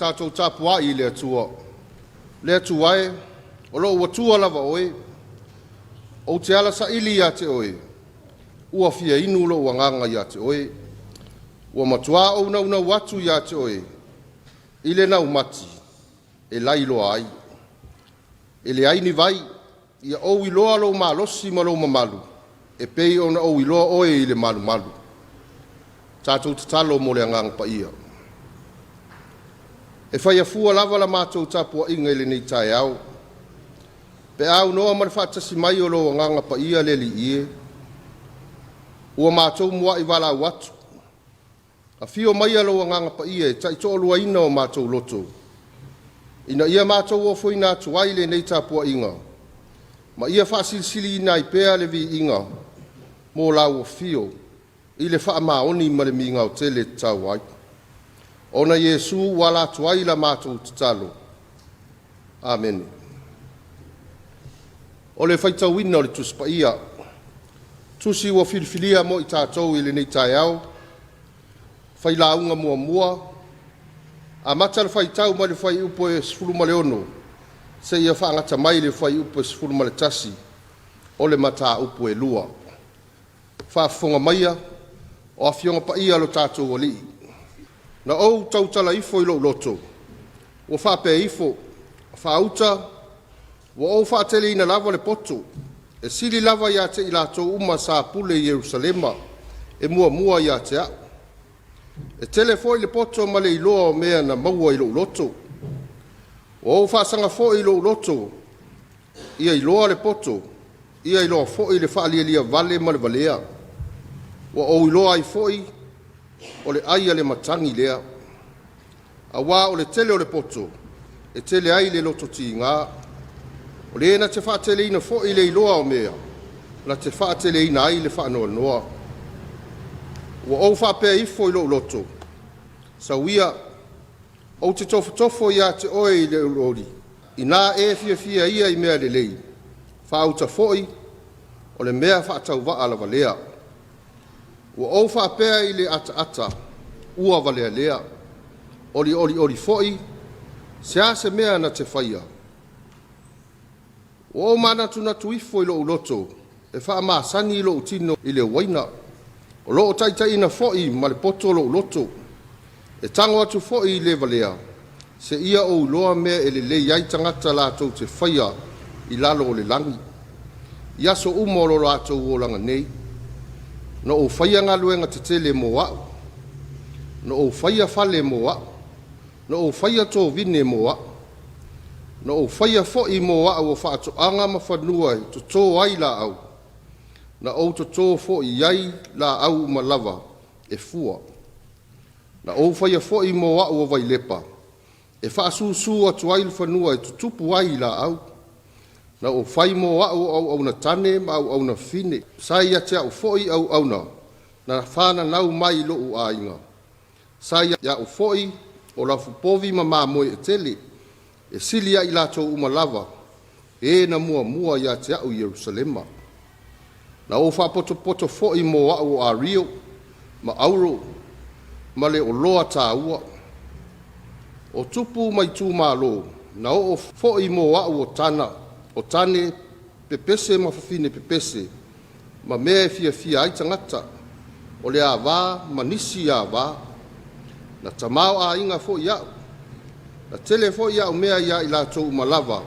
Tatou tapuai i le Atua. Le Atua e, o lo o Atua lava Oe, ou te alasaili ia te Oe, ua fia inu lou agaga ia te Oe, ua matua ou naunau atu ia te Oe i le laumati e lailoa ai. E leai ni vai, ia ou iloa lou malosi ma lou mamalu e pei ona ou iloa Oe i le malumalu. Tatou tatalo mo le Agaga Paia. E faia fua lava la matou tapuaiga i lenei taeao pe a aunoa ma le faatasi mai o lou Agaga Paia le Alii e, ua matou muai valaau atu, afio maia lou Agaga Paia e taitoaluaina o matou loto ina ia matou ofoina atu ai lenei tapuaiga ma ia faasilisiliina ai pea le viiga mo lau afio i le faamaoni ma le migao tele e tatau ai. Ona Iesu ua ala atu ai la matou tatalo. Amene. O le faitauina o le Tusi Paia, Tusi ua filifilia mo i tatou i lenei taeao, Failauga Muamua, amata le faitau mai le fuaiupu e 16 seia faagata mai le fuaiupu e 11 o le Mataupu e 2. Faafofoga maia o Afioga Paia a lo tatou Alii, na ou tautala ifo i lou loto, ua faapea ifo, “Faauta, ua ou faateleina lava le poto, e sili lava ia te i latou uma sa pule i Ierusalema e muamua ia te a'u. E tele foi le poto ma le iloa o mea na maua i lo'u loto. Ua ou faasaga foi i lou loto ia iloa le poto, ia iloa foi le faalialia vale ma le valea. Ua ou iloa ai foi o le ai a le matagi lea, auā o le tele o le poto e tele ai le loto tiga. O le na te faateleina foi le iloa o mea, na te faateleina ai le faanoanoa. Ua ou faapea ifo i lou loto, Sau ia, ou te tofotofo ia te oe i le olioli, ina e fiafia ia i mea lelei, faauta foi, o le mea faatauvaa lava lea. Ua ou faapea i le ataata, ua valea lea. Olioli foi, se a se mea na te faia? Ua ou manatunatu ifo i lou loto, e faamasani lou tino i le uaina, o lo o taitaiina foi ma le poto lou loto. E tago atu foi i le valea, seia ou iloa mea e lelei ai tagata latou te faia i lalo o le lagi i aso uma o lo latou olaga nei. Na ou faia galuega tetele mo a'u, na ou faia fale mo a'u, na ou faia tovine mo a'u, na ou faia foi mo a'u o faatoaga ma fanua e totō ai laau, na ou totō foi i ai laau uma lava e fua. Na ou faia foi mo a'u o vailepa e faasusu atu ai le fanua e tutupu ai laau. Na ou fai mo a'u o auauna tane ma auauna fafine. Sa ia te a'u foi auauna na fananau mai i lo'u aiga. Sa ia'u foi o lafupovi ma mamoe etele, e sili ia i latou uma lava e na muamua ia te a'u i Ierusalema. Na ou faapotopoto foi mo a'u o ario ma auro ma le oloa taua. O tupu ma itumalo, na oo foi mo a'u o tana o tane pepese ma fafine pepese ma mea e fiafia ai tagata, o le avā ma nisi avā. Na tamaoaiga foi a'u, na tele foi a'u mea ia i latou uma lava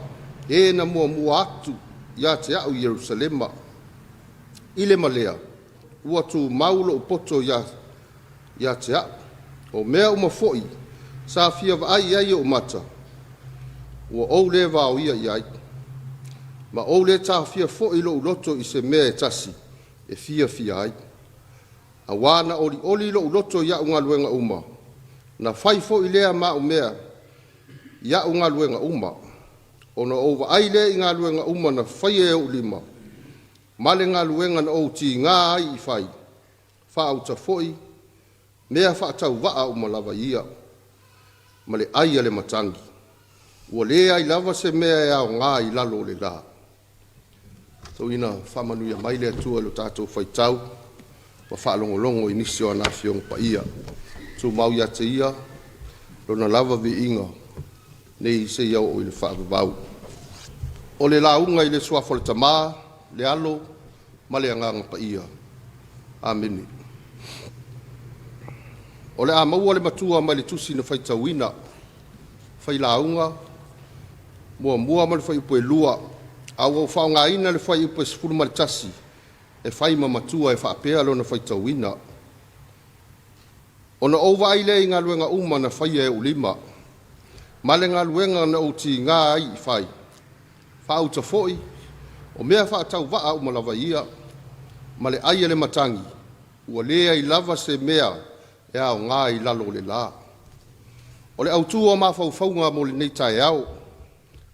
e na muamua atu ia te a'u i Ierusalema. I le ma lea, ua tumau lo'u poto ia te a'u. O mea uma foi sa fia vaai i ai o'u mata, ua ou le vaoia i ai, ma ou le taofia foi lo'u loto i se mea e tasi e fiafia ai. Auā na olioli lo'u loto i a'u galuega uma, na fai foi lea ma a'u mea i a'u galuega uma. Ona ou vaai lea i galuega uma na faia e o'u lima, ma le galuega na ou tigā ai i fai, faauta foi, mea faatauvaa uma lava ia, ma le ai a le matagi. Ua leai lava se mea e aogā i lalo o le lā. Tauina faamanuia mai le Atua i lo tatou faitau ma faalogologo i nisi o ana Afioga Paia. Tumau ia te Ia Lona lava viiga nei seia oo i le faavavau. O le lauga i le Suafa o le Tama, le Alo ma le Agaga Paia. Amene. O le a maua le matua mai le tusi na faitauina, Failauga muamua ma le fuaiupu e 2, a ua ou faaaogaina le fuaiupu e 11 e fai ma matua e faapea lona faitauina. Ona ou vaai lea i galuega uma na faia e ou lima, ma le galuega na ou tiga ai e fai, faauta foi, o mea faatauvaa uma lava ia, ma le ai a le matagi, ua leai lava se mea e aoga i lalo o le la. O le autu o mafaufauga mo lenei taeao,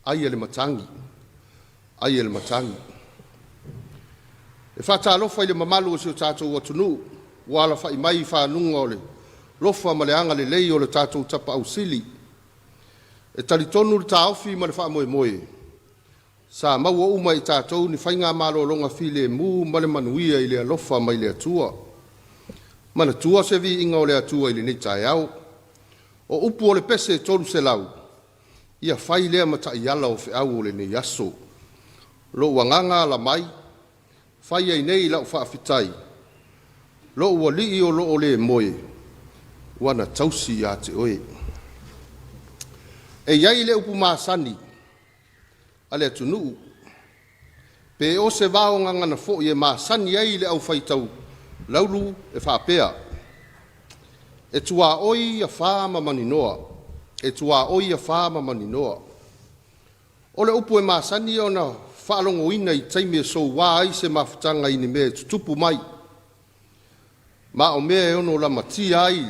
ai a le matagi, ai a le matagi. E faatalofa i le mamalu o si o tatou atunuu ua alafai mai i faguga o le alofa ma le agalelei o le tatou Tapaau Sili. E talitonu le taofi ma le faamoemoe, sa maua uma e i tatou ni faigamalologa filemu ma le manuia i le alofa mai le Atua. Manatua se viiga o le Atua i lenei taeao. O upu o le Pese 300, ia fai lea ma taiala o feau o lenei aso. Lou agaga ala mai, fai ai nei lau faafetai, lou alii o lo o le moe, ua na tausi ia te oe. E i ai le upu masani a le atunuu, pe o se vaogagana foi e masani ai le aufaitau laulu e faapea, e tuaoi afa ma maninoa, e tuaoi afa ma maninoa. O le upu e masani ona faalogoina i taimi e soua ai se mafutaga i ni mea e tutupu mai, ma o mea e ono lamatia ai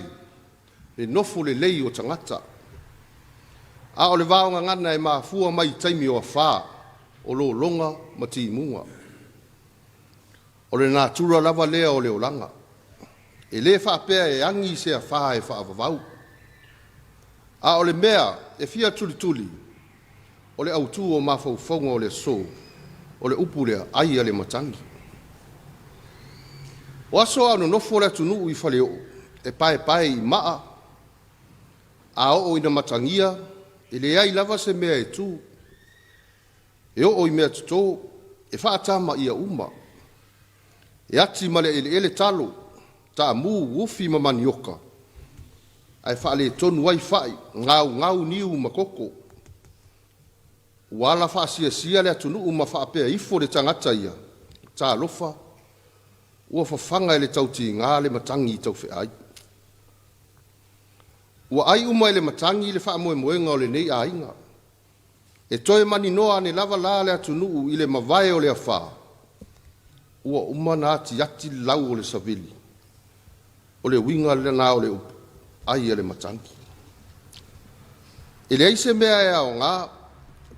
le nofo lelei o tagata. A o le vaogagana e mafua mai i taimi o afa, o lologa ma timuga. O le natura lava lea o le olaga. E le faapea e agi se afa e faavavau. A o le mea e fia tulituli, o le autu o mafaufauga o le aso, o le upu lea, ai a le matagi. O aso a o nonofo le atunuu i faleoo e paepae i maa, a oo ina matagia, e leai lava se mea e tu, e oo i meatoto e faatamaia uma. E ati ma le eleele talo, taamu, ufi ma manioka, ae faaletonu ai fai, gaugau niu ma koko. Ua ala faasiasia le atunuu ma faapea ifo le tagata ia, talofa, ua fafaga e le tautiga le matagi taufeai. Ua ai uma e le matagi le faamoemoega o lenei aiga. E toe maninoa ane lava la le atunuu i le mavae o le afa, ua uma ona atiati le lau o le savili. O le uiga lena o le upu, ai a le matagi. E leai se mea e aoga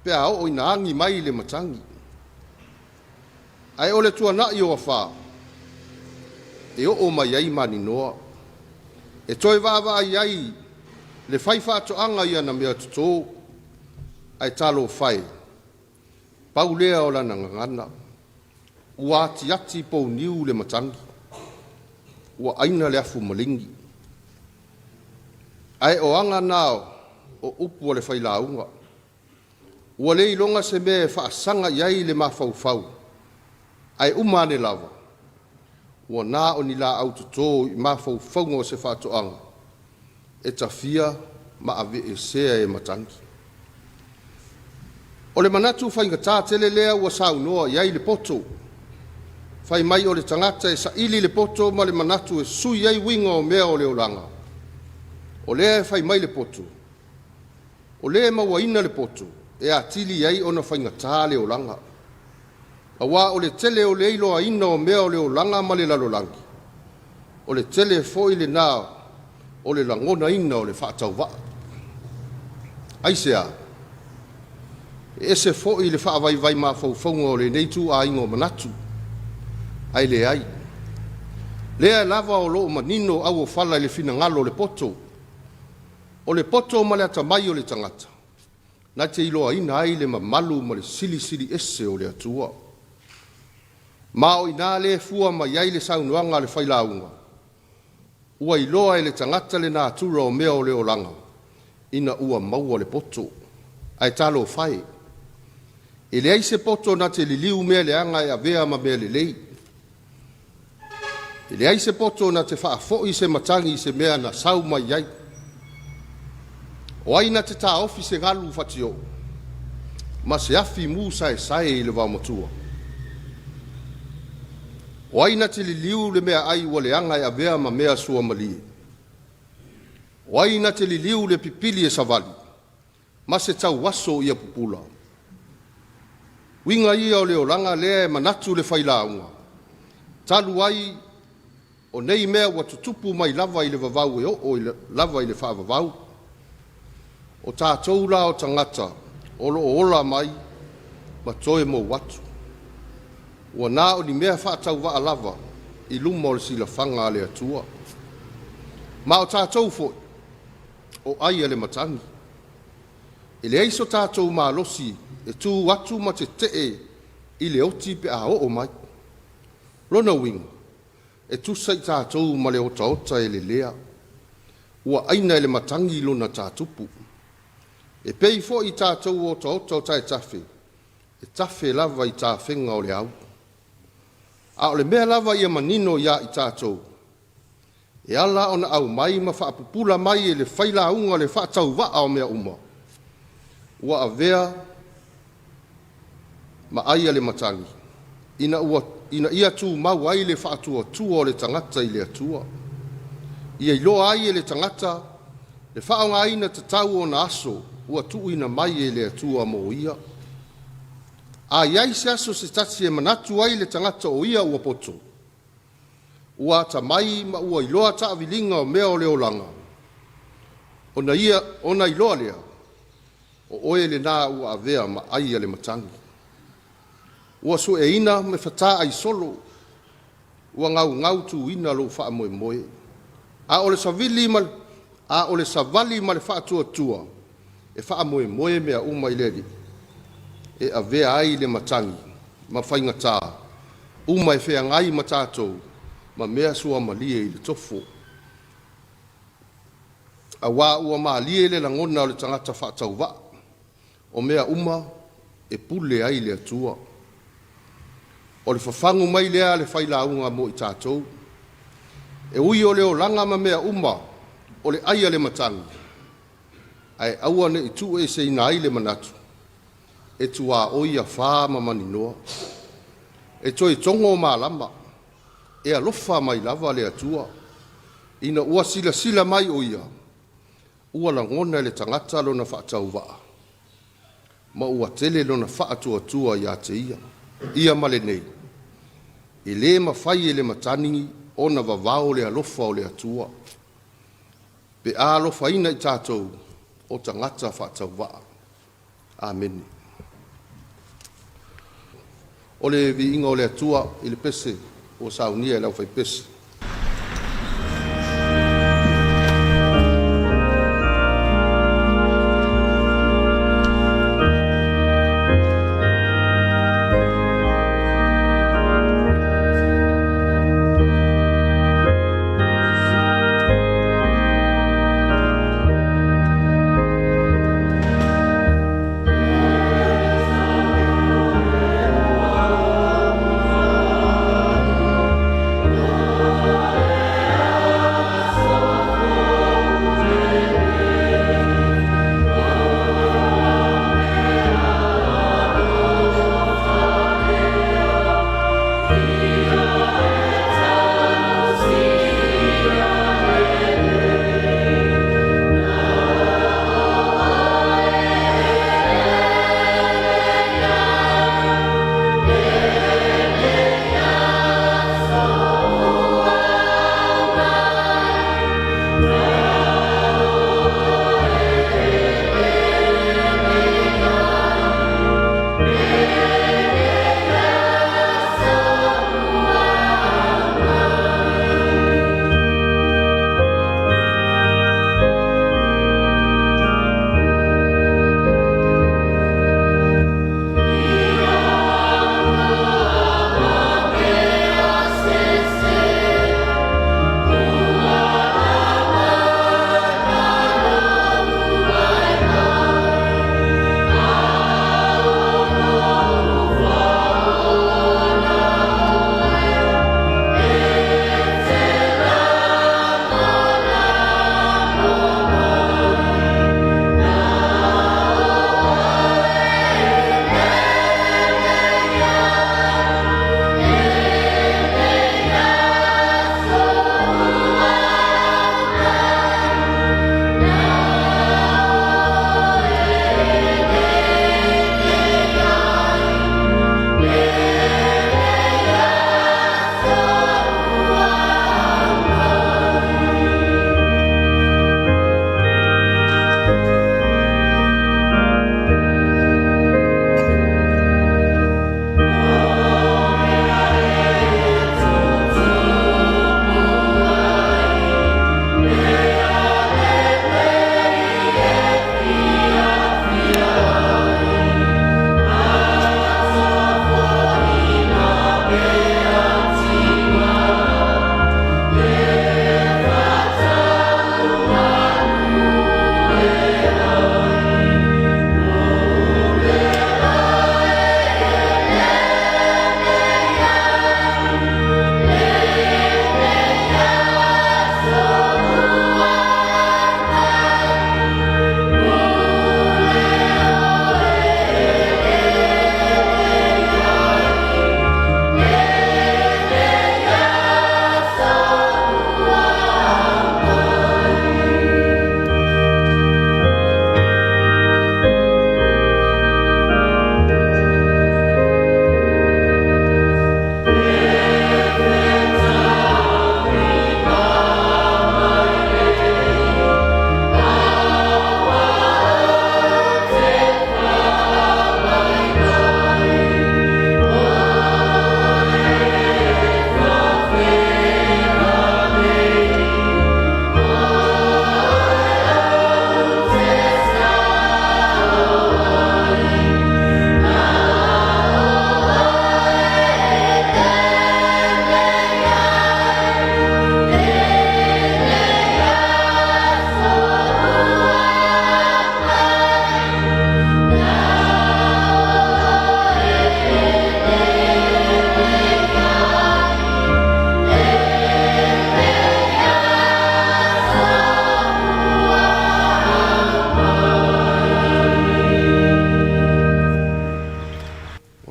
pe a oo ina agi mai le matagi. Ae o le tuanai o afa, e oo mai ai maninoa. E toe vaavaai ai le faifaatoaga i ana meatoto, ae talofa e, pau lea o lana gagana, ua atiati pouniu le matagi, ua aina le afu maligi. Ae o aga na o upu a le failauga, ua le iloga se mea e faasaga i ai le mafaufau, ae uma ane lava, ua na o ni laau toto i mafaufauga o se faatoaga e tafia ma aveesea e matagi. O le manatu faigata tele lea ua saunoa i ai le poto, fai mai o le tagata e saili le poto ma le manatu e sui ai uiga o mea o le olaga. O lea e fai mai le poto, o le mauaina le poto e atili ai ona faigata le olaga, aua o le tele o le iloaina o mea o le olaga ma le lalolagi, o le tele foi lena o le lagonaina o le faatauvaa. Aisea? E ese foi le faavaivai mafaufauga o lenei ituaiga o manatu, ae leai. Lea lava o lo o manino auofala i le finagalo o le poto. O le poto ma le atamai o le tagata, na te iloaina ai le mamalu ma le silisili ese o le Atua. Ma o i ina lea e fua mai ai le saunoaga a le failauga, ua iloa e le tagata le natura o mea o le olaga, ina ua maua le poto. Ae talofa e, e leai se poto na te liliu mea leaga e avea ma mea lelei. E leai se poto na te faafoi se matagi i se mea na sau mai ai. O ai na te taofi se galu fatioo ma se afi mu saesae i le vaomatua? O ai na te liliu le meaai ua leaga e avea ma mea suamalie? O ai na te liliu le pipili e savali ma se tauaso ia pupula? Uiga ia o le olaga lea e manatu le failauga, talu ai o nei mea ua tutupu mai lava i le vavau e oo lava i le faavavau. O tatou la o tagata o lo o ola mai ma toe mou atu. Ua na o ni mea faatauvaa lava i luma o le silafaga a le Atua. Ma o tatou foi, o ai a le matagi. E leai so tatou malosi e tu atu ma tetee i le oti pe a oo mai. Lona uiga, e tusa i tatou ma le otaota e lelea, ua aina e le matagi lona tatupu. E pei foi i tatou otaota o taetafe, e tafe lava i tafega o le au. A o le mea lava ia manino ia i tatou, e ala ona aumai ma faapupula mai e le failauga le faatauvaa o mea uma, ua avea ma ai a le matagi, ina ia tumau ai le faatuatua o le tagata i le Atua. Ia iloa ai e le tagata le faaaogaina tatau o ona aso ua tuuina mai e le Atua mo ia. A i ai se aso se tasi e manatu ai le tagata o ia ua poto, ua atamai ma ua iloa taaviliga o mea o le olaga, ona iloa lea, o oe lena ua avea ma ai a le matagi, ua sueina ma fataaisolo, ua gaugautuina lou faamoemoe. A o le savali ma le faatuatua e faamoemoe mea uma i le Alii, e avea ai le matagi ma faigata uma e feagai ma tatou ma mea suamalie i le tofo. Aua ua malie le lagona o le tagata faatauvaa, o mea uma e pule ai le Atua. O le fafagu mai lea a le failauga mo i tatou. E ui o le olaga ma mea uma o le ai a le matagi, ae aua ne i tuueseina ai le manatu, e tuaoi afa ma maninoa. E toe togo malama, e alofa mai lava le Atua, ina ua silasila mai o Ia, ua lagona e le tagata lona faatauvaa, ma ua tele lona faatuatua ia te ia. Ia ma lenei, e le mafai e le matagi ona vavao le alofa o le Atua, pe a alofaina i tatou o tagata faatauvaa. Amene. O le viiga o le Atua i le pese ua saunia e le aufaipese.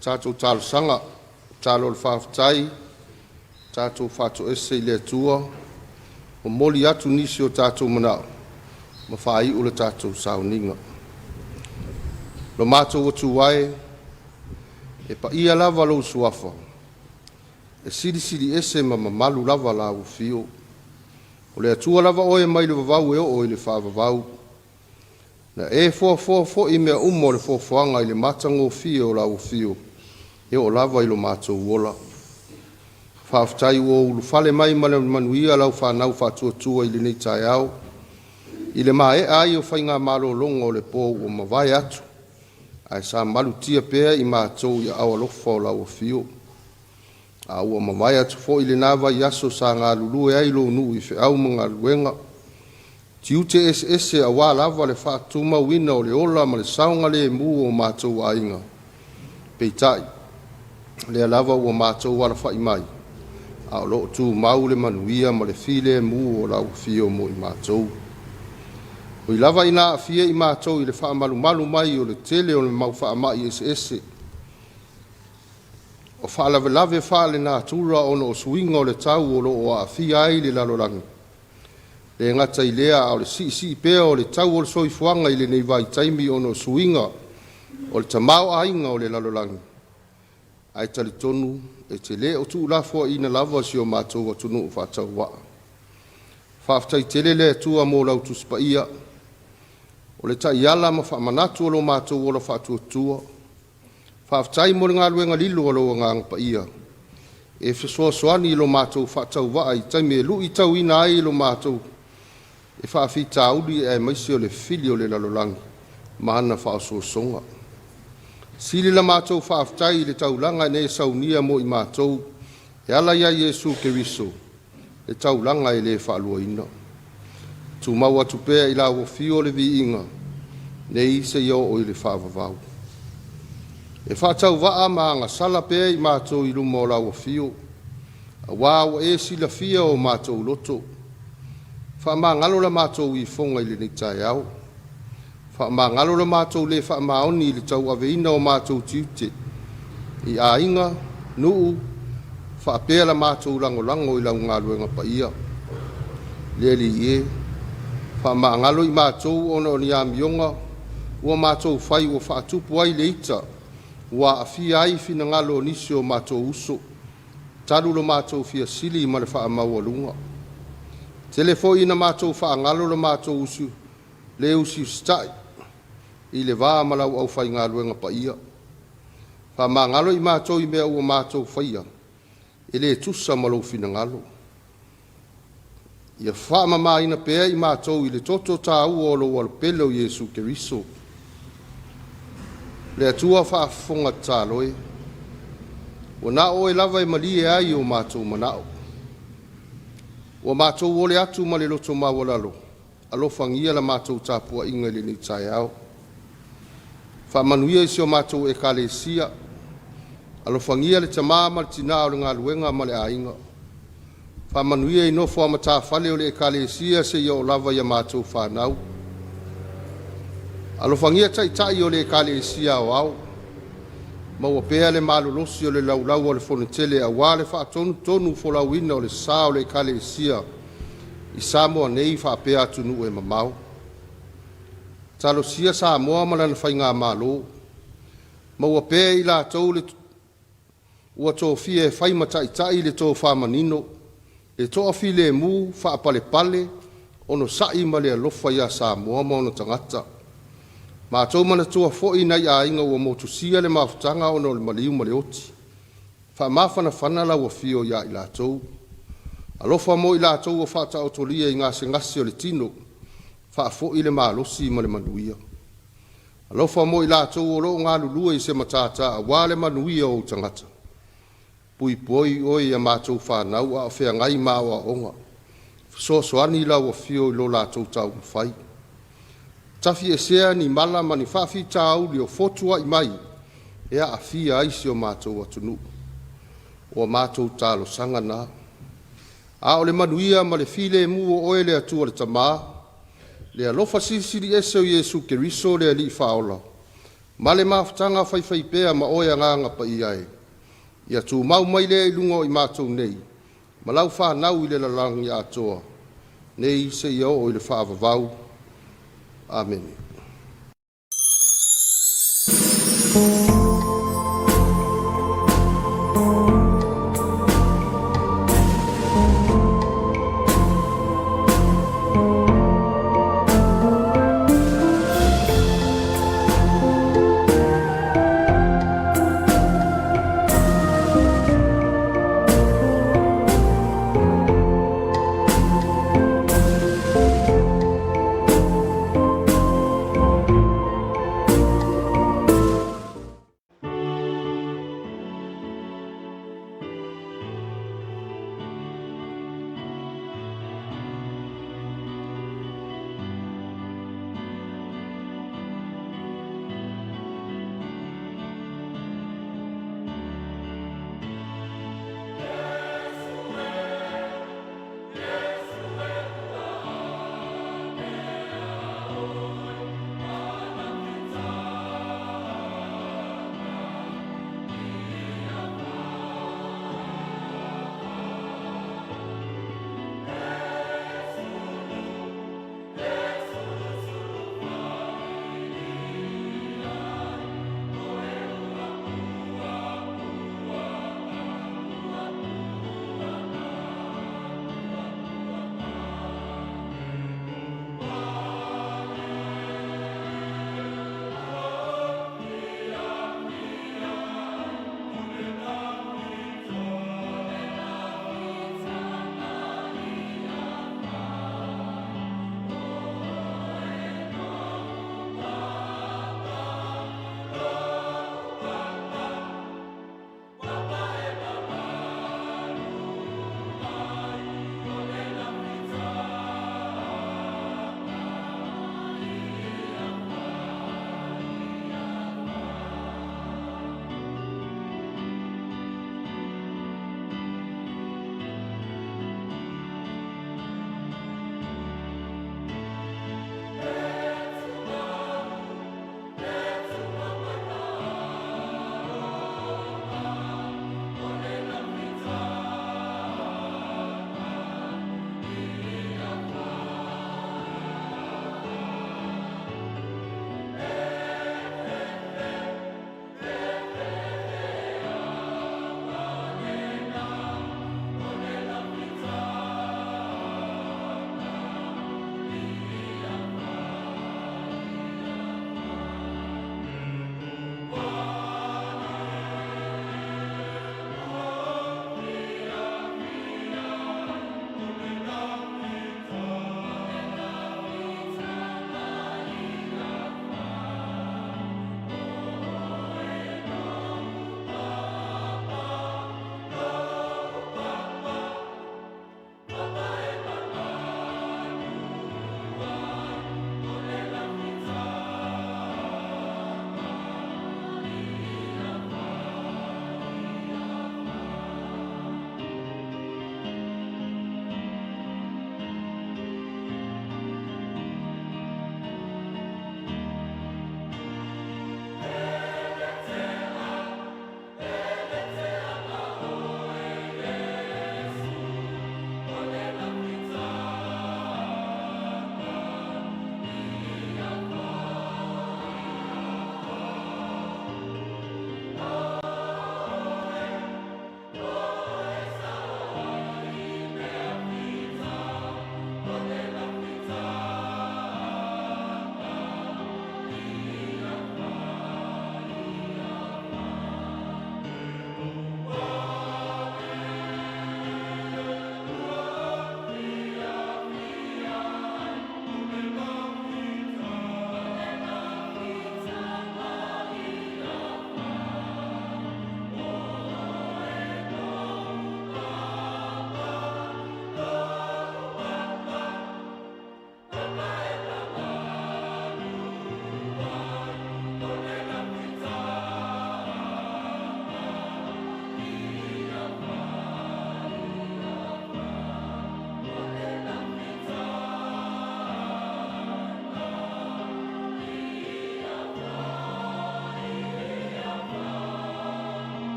tatou talosaga, tatalo o le faafetai, tatou faatoese i le Atua, momoli atu nisi o tatou manao ma faaiu le tatou sauniga. Lo matou Atua e, e paia lava lou Suafa, e silisili ese ma mamalu lava lau Afio. O le Atua lava Oe mai le vavau e oo i le faavavau. Na e foafoa foi mea uma o le foafoaga i le matagofie o lau Afio e oo lava i lo matou ola. Faafetai ua ulufale mai ma le manuia lau fanau faatuatua i lenei taeao, i le maea ai o faigamalologa o le po ua mavae atu, ae sa malutia pea i matou i aao alofa o lau Afio. A ua mavae atu foi lena vaiaso sa galulue ai lou nuu i feau ma galuega, tiute eseese aua lava le faatumauina o le ola ma le saogalemu o matou aiga. Peitai, o lea lava ua matou alafai mai, a o lo o tumau le manuia ma le filemu o lau Afio mo i matou. Ui lava ina aafia i matou i le faamalumalu mai o le tele o le mau faamai eseese, o faalavelave faalenatura ona o suiga o le tau o lo o aafia ai le lalolagi, e le gata i lea a o le siisii pea o le tau o le soifuaga i lenei vaitaimi ona o suiga o le tamaoaiga o le lalolagi, ae talitonu e te le o tuulafoaiina lava si o matou atunuu faatauvaa. Faafetai tele le Atua mo lau Tusi Paia, o le taiala ma faamanatu o lo matou ola faatuatua. Faafetai mo le galuega lilo a lou Agaga Paia e fesoasoani i lo matou faatauvaa i taimi e luitauina ai lo matou e faafitauli aemaise o le fili o le lalolagi ma ana faaosoosoga. Sili la matou faafetai i le taulaga na e saunia mo i matou e ala ia Iesu Keriso, le taulaga e le faaluaina. Tumau atu pea i lau Afio le viiga nei seia oo i le faavavau. E faatauvaa ma agasala pea i matou i luma o lau Afio, aua ua e silafia o matou loto. Faamagalo la matou ifoga i lenei taeao. Faamagalo la matou le faamaoni i le tauaveina o matou tiute i aiga, nuu, faapea la matou lagolago i lau galuega paia. Le Alii e, faamagalo i matou ona o ni amioga ua matou fai ua faatupu ai le ita ua aafia ai finagalo o nisi o matou uso, talu lo matou fia sili ma le faamaualuga. Tele foi ina matou faagalo lo matou usu, le usiusitai i le va ma lau aufaigaluega paia. Faamagalo i matou i mea ua matou faia, e le tusa ma lou finagalo. Ia faamamaina pea i matou i le toto taua o lou alopele o Iesu Keriso. Le Atua faafofoga tatalo e, ua na o oe lava e malie ai o matou manao. Ua matou ole atu ma le loto maualalo, alofagia la matou tapuaiga i lenei taeao. Faamanuia i si o matou Ekalesia, alofagia le tamā ma le tinā o le galuega ma le aiga. Faamanuia i nofo a matafale o le Ekalesia seia oo lava ia matou fanau. Alofagia Taitai o le Ekalesia Aoao, maua pea le malolosi o le laulau a le Fonotele aua le faatonutonu folauina o le sa o le Ekalesia i Samoa nei faapea atunuu e mamao. Talosia Samoa ma lana Faigamalo, maua pea e i latou le ua tofia e fai ma taitai le tofa manino, le toafilemu, faapalepale, onosai ma le alofa ia Samoa ma ona tagata. Matou manatua foi nai aiga ua motusia le mafutaga ona o le maliu ma le oti. Faamafanafana lau Afio ia i latou. Alofa mo i latou ua faataotolia i gasegase o le tino, faafoi le malosi ma le manuia. Alofa mo i latou o lo o galulue i se matata aua le manuia o ou tagata. Puipui oe ia matou fanau a o feagai ma aoaoga. Fesoasoani lau Afio i lo latou taumafai. Tafiesea ni mala ma ni faafitauli o fotuai mai e aafia ai si o matou atunuu. Ua matou talosaga na. A o le manuia ma le filemu o oe le Atua le Tamā, le alofa silisili ese o Iesu Keriso le Alii Faaola, Ma le mafutaga faifaipea ma Oe Agaga Paia e, ia tumau mai lea i luga o i matou nei ma lau fanau i le lalolagi atoa, nei seia oo i le faavavau. Amene.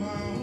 Ma.